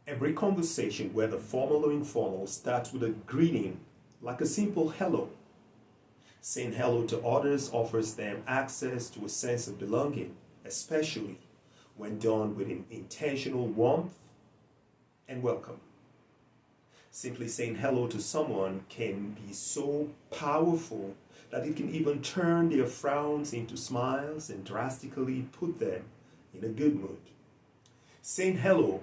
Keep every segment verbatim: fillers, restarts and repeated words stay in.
Every conversation, whether formal or informal, starts with a greeting, like a simple hello. Saying hello to others offers them access to a sense of belonging, especially when done with an intentional warmth and welcome. Simply saying hello to someone can be so powerful that it can even turn their frowns into smiles and drastically put them in a good mood. Saying hello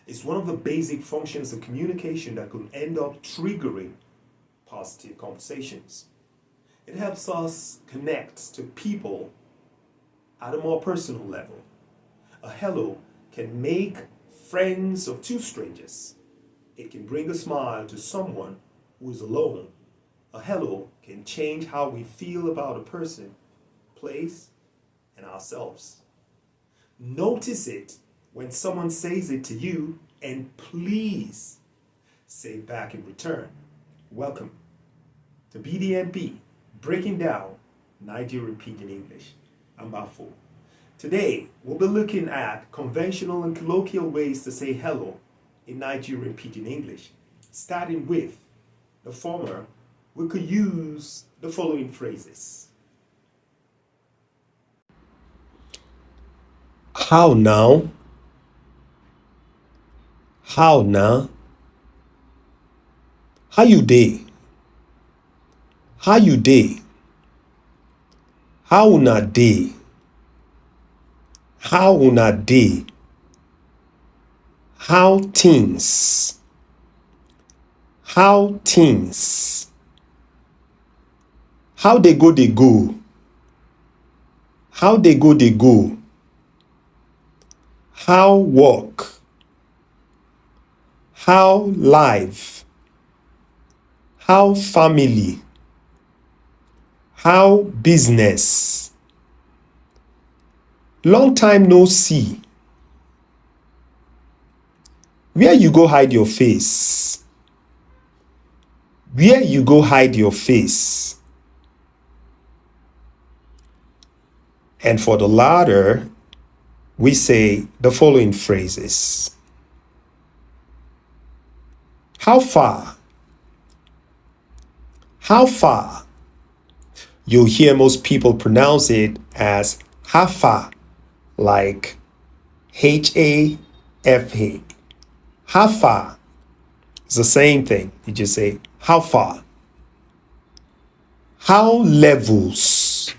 is one of the basic functions of communication that could end up triggering positive conversations. It helps us connect to people at a more personal level. A hello can make friends of two strangers. It can bring a smile to someone who is alone. A hello can change how we feel about a person, place, and ourselves. Notice it when someone says it to you, and please say it back in return. Welcome to B D M P, breaking down Nigerian Pidgin English. I'm Bafo. Today, we'll be looking at conventional and colloquial ways to say hello in Nigerian Pidgin English. Starting with the former, we could use the following phrases. How now? How now? How you dey? How you dey? How una dey? How una dey? How things? How things? How they go, they go? How they go, they go? How work? How life? How family? How business? Long time no see. Where you go hide your face? Where you go hide your face? And for the latter, we say the following phrases. How far? How far? You'll hear most people pronounce it as hafa, like H A F A. Hafa. It's the same thing. You just say, how far? How levels?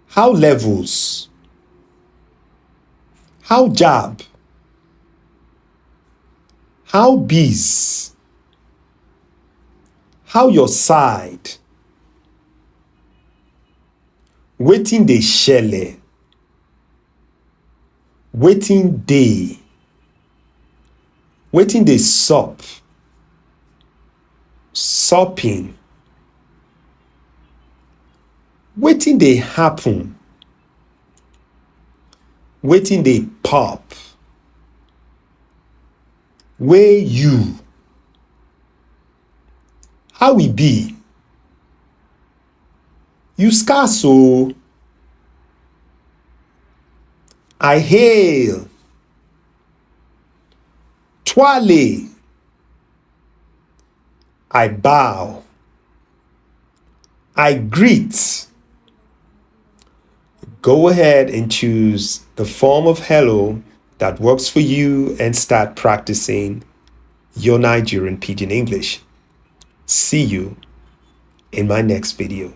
How levels? How job? How bees? How your side? Wetin dey shele? Wetin dey? Wetin dey sup? Supping. Wetin dey happen? Wetin dey pop? Wey you? How e be? You scarce o. I hail. Twale. I bow. I greet. Go ahead and choose the form of hello that works for you and start practicing your Nigerian Pidgin English. See you in my next video.